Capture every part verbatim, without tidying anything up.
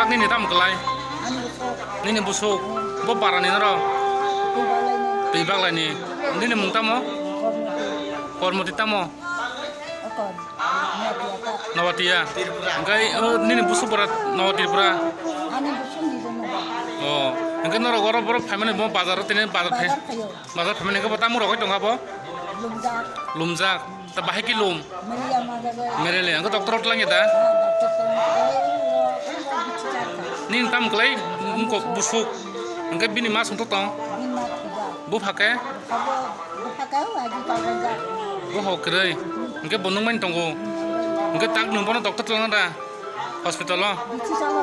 Nini tamo kwlai? Ani busuk. Nini busuk? Bo parani norok? Twi baklaini. Twi baklaini. Nini mung tamo? Kormoti. Kormoti tamo? Okon. Nowatia. Nowatia. Hwnkhe, o, nini busuk bora Nowatripura? Ani busuk ni jono. O, hwnkhe norok oro borok phaimani bo bazar o tini bazar phai-, bazar phaio. Bazar phaimani hwnkhe bo tamo rogwi tongkha bo? Lumjak. Lumjak. Ta bahai ki lum? Malaria ma jaga. Malaria. Hwnkhe doctor o twlang ya da? Ah, doctor twlang. Eh, eh, eh, Nini tamo kwlai? Wngkok busuk. Hwnkhe bini ma songthok tong? Bini ma thwijak. Bupha khe? Bupha bo, bupha khe o agi kailaijak. Bo ho kwrwi. Hwnkhe bo nungmani tongo. Hwnkhe tak nwng bono doctor twlang da? Hospital o? Bithi chalo.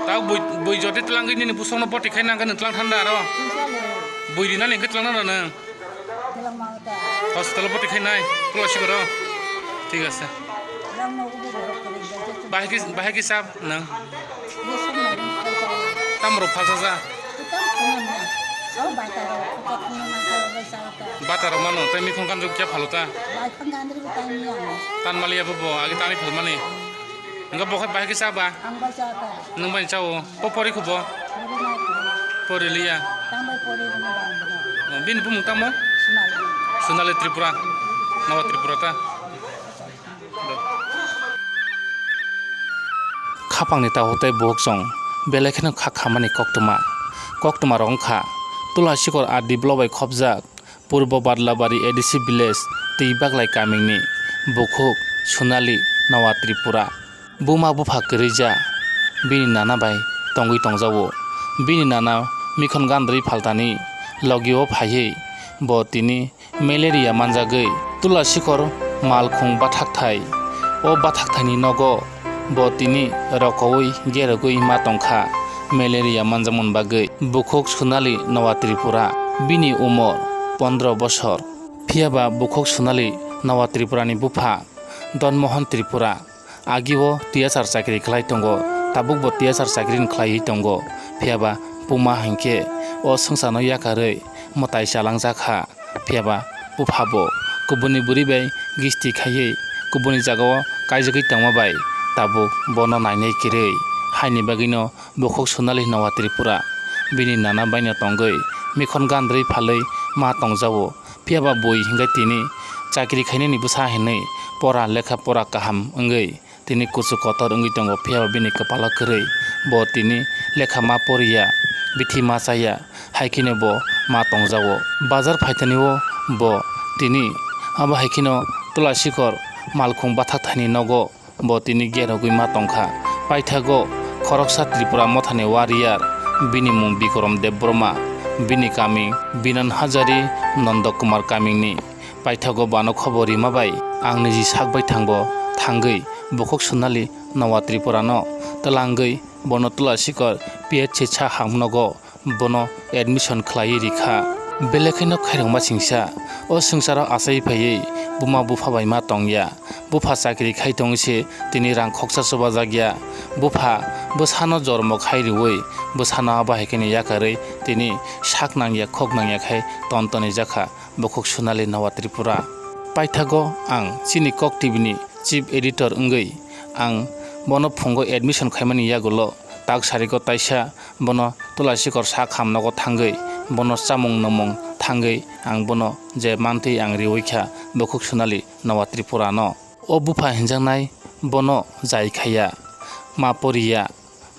Tak bui, bui jodi twlangwi nini busukno boti khaina hwnkhe nwng twlang thanda aro? Twlang chalo. Bui rinani hwnkhe twlang nanda nwng? Hospital o boti khainai, Tulasikoro. Thik ase. Bahai ki, bahai ki sab nang? Tamro phalsa ja? Bata rok mano, tei mikhon kanjok kya phalo ta? Tan maliya bo bo, agi tami phalmani. Hwnkhe bo khe bahai khe cha ba? Ang bai cha ta. Nwng bai cha o. Po pori kho bo? Pori na kho. Pori liya. Tang bai pori rwna ba ang bono. O, bini bumung tamo? Sunali. Sunali Tripura. Nawa Tripura ta. Khapangni takhuk tei bukhuk chwng belai kheno kha khamani koktwma. Koktwma rok wngkha Tulasikor R D block bai khopjak. Purbo Badlabari A D C village, twi baglai kamini bukhuk Sunali Nawa Tripura. Buma bupha kwrwija, bini nana bai tongwi tongjago. Bini nana mikhon gandrwi phaltani logio phaiwi bo tini malaria manjagwi Tulasikor malkhung bathakthai. O bathakthai ni nogo bo tini rokoui gerogwi ma tongkha malaria manjakmani bagwi. Bukhuk Sunali Nawa Tripura, bini umor pondro bosor. Phiyaba bukhuk Sunali Nawa Tripura ni bupha Don Mohan Tripura agio T S R chakri khlai tongo, tabukbo T S R chakri ni khlaiwi tongo. Phiyaba buma hinkhe o swngcharno yakarwi mwtai chalangjakha. Phiyaba buphabo kubuni bwrwi bai gisti khaiwi kubuni jagao kaijagwi tongma bai tabuk bono nainai kwrwi. Haini bagwino bukhuk Sunali Nawa Tripura bini nana baino tongwi mikhon gandrwi phalwi ma tongjago. Phiyaba bui hinkhe tini chakri khainani bwsa hinwi pora lekha pora kaham wngwi tini kuchuk kotor wngwi tongo, phiyaba bini kwpalo kwrwi. Bo tini lekha ma poriya, bithi ma chaya, hai kheno bo ma tongjago. Bazar phaitani o bo tini abo hai kheno Tulasikor malkhung bathakthai ni nogo bo tini gerogwi ma tongkha. Paithago khoroksa Tripura mothani warrior, bini mung Bikrom Debbarma, bini kami Binan Hajari, Nondokumar kamini. Paithago bano khobor rima bai ang niji sak bai thangbo thangwi bukhuk Sunali Nawa Tripura no twlangwi bono Tulasikor P H C sa hamnogo bono admission khlaiwi rikha. Belai kheno khairokma singsa o swngcharo achai phaiwi buma bupha bai ma tongya. Bupha chakri khai tongwi se tini rang khoksa chubajak ya. Bupha bwsano jormo khai rwui bwsano abo hai kheno yakarwi tini sak nangya khok nangya khai ton tonwi jakha. Bukhuk Sunali Nawa Tripura. Paithago ang chini Kok T V ni chief editor wngwi ang bono phungo admission khaimani yagulo tak sarigo taisa bono Tulasikor sak hamnogo thangwi bono chamung nwngmung thangwi ang bono je mantwi ang riwi kha Bukhuk Sunali Nawa Tripura no. O bupha hinjaknai bono jai khaiya, ma poriya,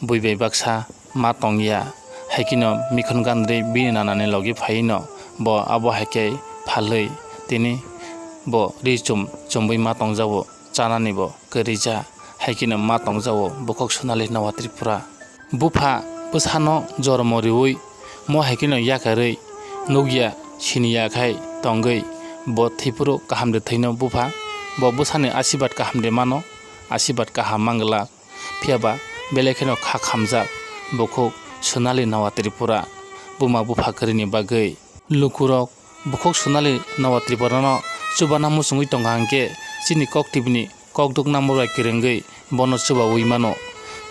bui bai baksa ma tongya, hai kheno mikhon gandrwi bini nanani logi phaino bo abo hai khe phalwi tini bo ri chum chumwi ma tongjago, chanani bo kwrwija, hai kheno ma tongjago bukhuk Sunali Nawa Tripura. Bupha bwsano jormo riui mo hai kheno yakarwi nukya siniya khai tongwi bo thwiphuru kaham de thwino bupha, bo bwsani asibad kaham de mano, asibad kaham manglak. Phiya ba belai kheno kha khamjak bukhuk Sonali Nawa Tripura buma bupha kwrwini bagwi. Lukurok bukhuk Sonali Nawa Tripurano chubana muchungwi tongkha hwnkhe chini kok tibini kokduk number bai kwrwngwi bono chubaui mano.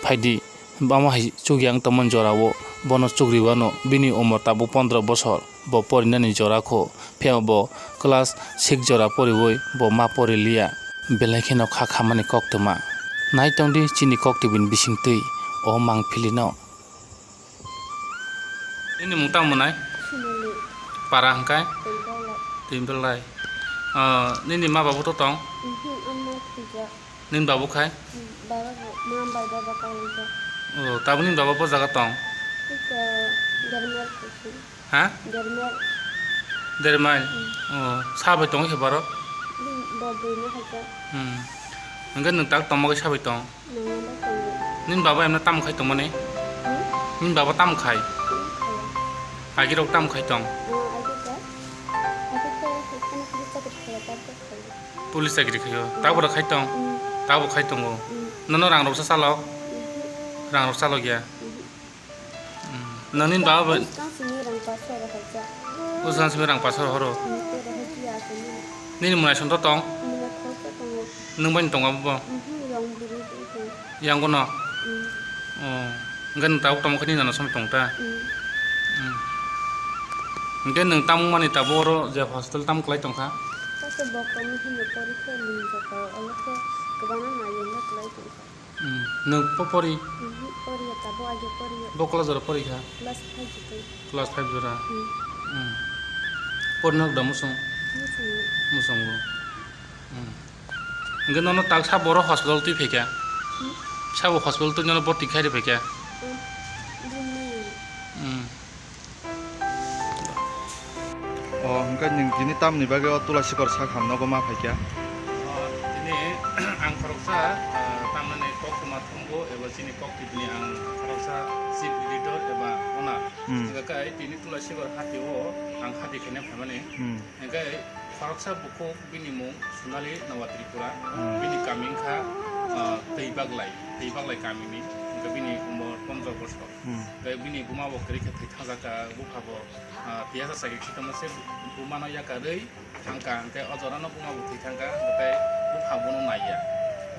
Phaidi, omo hai chukya wng tongmani jorao bono chukriwano, bini umor tabuk pondro bosor. Bo porinani jora kho, phiya bo class six jora poriwi bo ma poriliya. Belai kheno kha khamani koktwma. Nai tong di chini Kok T V ni bisingtwi o mangpili no. Nini mung tamo nai? Sunili. Para hwnkhe? Twibolai. Twibolai. Ah, nini ma babu to tong? Mhm, ama thwijak. Nini babu khai? Baba bo, ma bai baba kaijak. Oh, tabuk nini baba bo jaga tong? Iko Germany kuching. Ha? Germany. Dermai? Hmm. Oh, sabai tong khe baro? Bo bini haikhe. Hmm. Hwnkhe nwng tak tongma khe sabai tong? Nini baba emno tamo khai tongmani? Hmm? Nini baba tamo khai? Hmm, khai. Agirok tamo khai tong? Hmm, agirok. Agirok khai, khai, khai, chakri khai, chakri khai. Police chakri khaio. Tabora khai tong? Hmm. Tabo khai tongo. Hmm. Nono rang roksa chalok? Hmm. Rang rok chalok ya? Hmm. Hmm. Nini baba bai. Bwskang simi rang paso rok hai jak. Bwskang simi rang paso rok horo. Hmm, tei rehai ya simi. Nini mwnaisong to tong? Mwnaisong to tongo. Nwng bai tong abo bo? Mhm, yang bwrwi tong. Yang kono? Hmm. Oh. Hwnkhe nwng tabuk tamo khe nini nana song tong ta? Hmm. Hmm. Hwnkhe nwng tamo mani tabuk oro je hospital tamo kwlai tong kha? Sase bokhorokni himno pori khe nwng jotao olo khe kwbangma naiyungno kwlai tong kha. Hmm. Nwng po pori? Mhm, pori ya, tabuk age pori ya. Bo class jora pori kha? Class five jora. Class five jora? Hmm. Hmm. Pori nok da musung? Musung. Musung bo. Hmm. Hwnkhe nono tak sabo oro hospital twi phaikha? Hmm? Sabo hospital twi nono borti khairi phaikha? Hmm. Bini. Hmm. O, hwnkhe nwng tini tamni bagwi o Tulasikor sak hamnogo ma phaikha? O, tini ang khoroksa, ah, tamnani kok kwma thumgo eba chini kok tibini ang khoroksa chief editor eba owner. Hmm. Hwnkhe tini Tulasikor hati o ang hati khaina phaimani. Hmm. Hwnkhe khoroksa bukhuk bini mung Sonali Nawa Tripura, hmm, bini kami wngkha, ah, Twibaglai, Twibaglai kamini, hwnkhe bini umor pondro bosor. Hmm. Hwnkhe bini buma bo kwrwi khe thwi thangjakha, bupha bo, ah, tiyasa chakri khe tongma se bumano yakarwi thangkha, hwnkhe o jorano buma bo thwi thangkha, hwnkhe bupha bono naiya.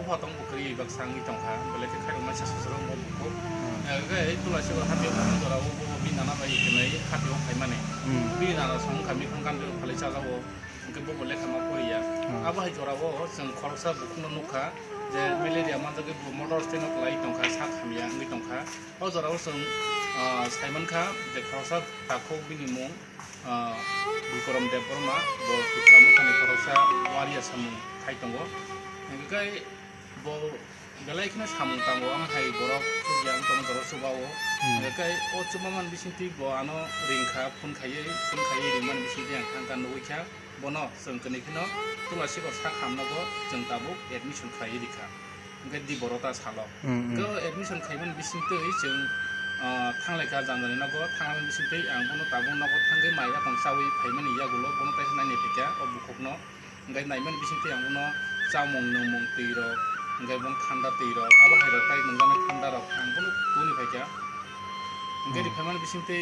Bupha tong bo kwrwi baksa wngwi tongkha, belai khe khairokma se susurok bo bukhuk. Hmm. Hwnkhe Tulasikor hati o jora o bo bini nana bai kwnwi hati o phaimani. Hmm. Bini nana song wngkha miphang gandri o phalwi chajago. Hwnkhe bobo lekha ma poriya. Hmm. Abo hai jorao chwng khoroksa bukhukno nukha je malaria manjagwi bo motor stand-o kwlai tongkha, sak hamya wngwi tongkha. O jorao chwng, ah, saimankha je khoroksa takhuk bini mung, ah, Bikorom Debbarma, bo Tipra Mothani khoroksa waria samung khai tongo. Hwnkhe bo belai kheno samung tango, ang hai borok chukya wng tongma jorao chubao. Hmm. Hwnkhe o chubamani bisingtwi bo ano ringkha, phone khaiwi, phone khaiwi ringmani bisingtwi ang thangkha, nugwi kha. Bono chwng kwnwi kheno Tulasikor sak hamnogo chwng tabuk admission khlaiwi rikha. Hwnkhe di boro ta salo. Hmm, hmm. Hwnkhe o admission khaimani bisingtwi chwng, ah, thanglaikha jani jani nogo, thangmani bisingtwi ang bono tabuk nogo thangwi mai yakung chawi phaimani yagulo bono taisa naini phaikha o bukhukno. Hwnkhe naimani bisingtwi ang bono chamung nwngmung twi rok, hwnkhe bono thanda twi rok, abo hai rok tai nwngjani thanda rok ang bono tubuni phaikha. Hwnkhe hmm, riphaimani bisingtwi,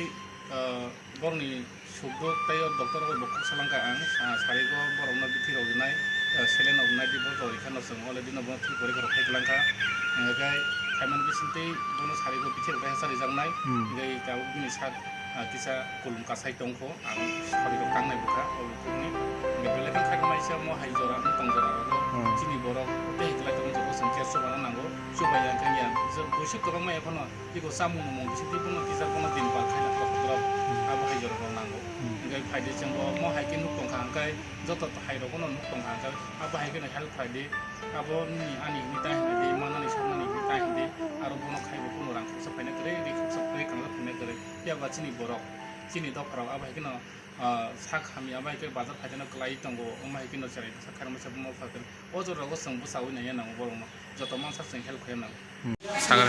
ah, borokni sukduk tei o doctor rok bai bo kok salangkha ang, ah, sarigo borokno bithi rok rinai, ah, saline rok rinai di bo rwui kheno chwng already no bono thwi porikha rok khai kwlangkha. Hwnkhe phaimani bisingtwi bono sarigo bithi rok kaisa rijaknai, hmm, hwnkhe tabuk bini sak, ah, kisa kulum kasai tongkho. Ang sari rok tangnai bwkha o bukhukni. Hwnkhe belai khe khairokmaisa mo hai jora, tong jora rogo hmm, chini borok tei kwlai tongma jora chwng khe chubana nango. Chubaiya hwnkhe ya, je buisuk kwbangma ya phano teibo chamung nwngmung bisingtwi bono kisa bono din pal khaina kok drop hmm, abo hai jora rok nango. Hmm. Hwnkhe phaidi chwngbo mo hai khe nuk tongkha hwnkhe joto hai rok bono nuk tongkha hwnkhe abo hai kheno help khlaidi. Abo nini ani hwnwi tai hwnwi di, manani soknani hwnwi tai hwnwi di, aro bono khaibo kunu rang khoroksa phaina kwrwi, ri khoroksa kwrwi, kangjak phaina kwrwi. Phiya ba chini borok, chini dopharok abo hai kheno, ah, sak hamya bai khe bazar phaitano kwlai tongo, omo hai kheno cherai bwsa khairokma se bomo pha kwrwi. O jora rogo chwng bwchaui naiya nango borokno, joto mansa chwng help khaiya nango. Sagra,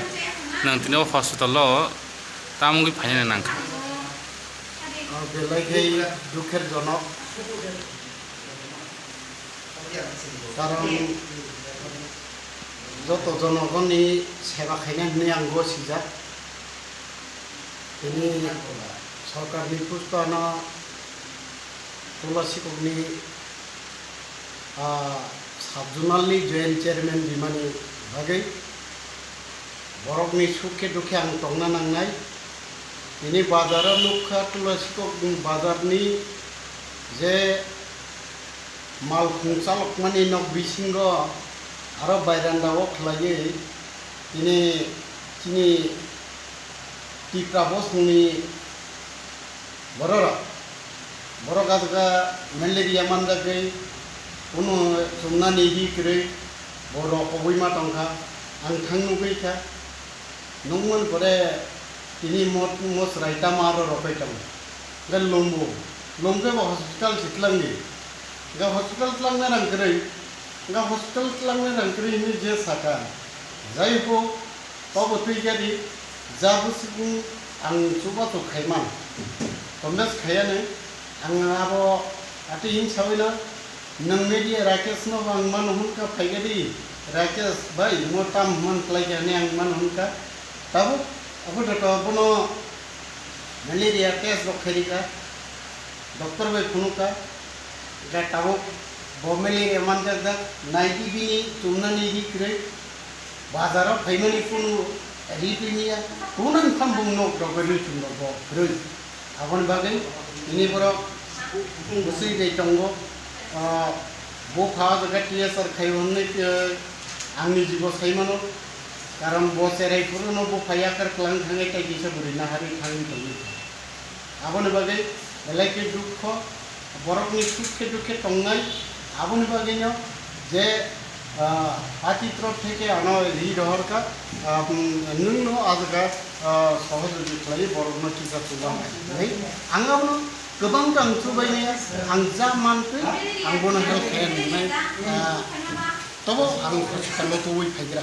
nwng tini o hospital o tamo wngwi phainani nangkha? Ah, belai khe dukher jonok. Karon joto jonogoni seba khaina hinwi ang bo sijak. Tini sorkarni pusto ano Tulasikokni, ah, sub-zonalni joint chairman rimani bagwi borokni sukhe dukhe ang tongna nangnai. Tini bazaro nukha Tulasikok bazarni je malkhung chalokmani nok bisingo Aro bairanda o khlaiwi tini chini Tipra bosongni bororok, borok ajga malaria manjagwi, kunu chumnani ri kwrwi, bo rokogwi ma tongkha, ang thang nugwi kha, nukmani pore tini mot-, mosrai tamo aro ropai tongo, hwnkhe lumbu, lumkhe bo hospital si twlangdi, hwnkhe hospital twlangna rang kwrwi, hwnkhe hospital twlangna rang kwrwi hinwi je sakha, jai ho, Tobo twi gari, ja bwswkni ang chubachu khaiman. Tomes khaiyanwi, ang abo ati hing sawino, nwng media Rakesh no ang mano hwnka phaigadi, Rakesh bai, mo tam hwnman khlaikha hinwi ang mano hwnka. Tabuk, abo joto bono malaria test rok khairika, doctor bai phunukha, ga tabuk bo malaria manjakjak, naidi bini chumnani ri kwrwi. Bazar o phaimani kunu ri twi miya, kunang thambung nok rok bai ri chum rok bo kwrwi. Aboni bagwi tini borok bwswi bai tongo. Ah, bo pha jaga T S R khai hwnwi, eh, ang ni jibo sai mano. Karon bo cherai phuru no bo phai yakar kwlang thangwi tai kisa bwrwi naharwi thangwi tongwi. Aboni bagwi belai khe dukho, borokni sukhe dukhe tongnai. Aboni bagwino je, ah, party torof theke ano ri rohorkha, ah, um, nwngno ajga, ah, sohojogita khlaiwi borokno kisa chuba hai. Ang abono kwbang khe ang chubainai, ang ja mantwi ang bono help khe nwngnai, ah, tobo ang hospital-o tubui phaigra.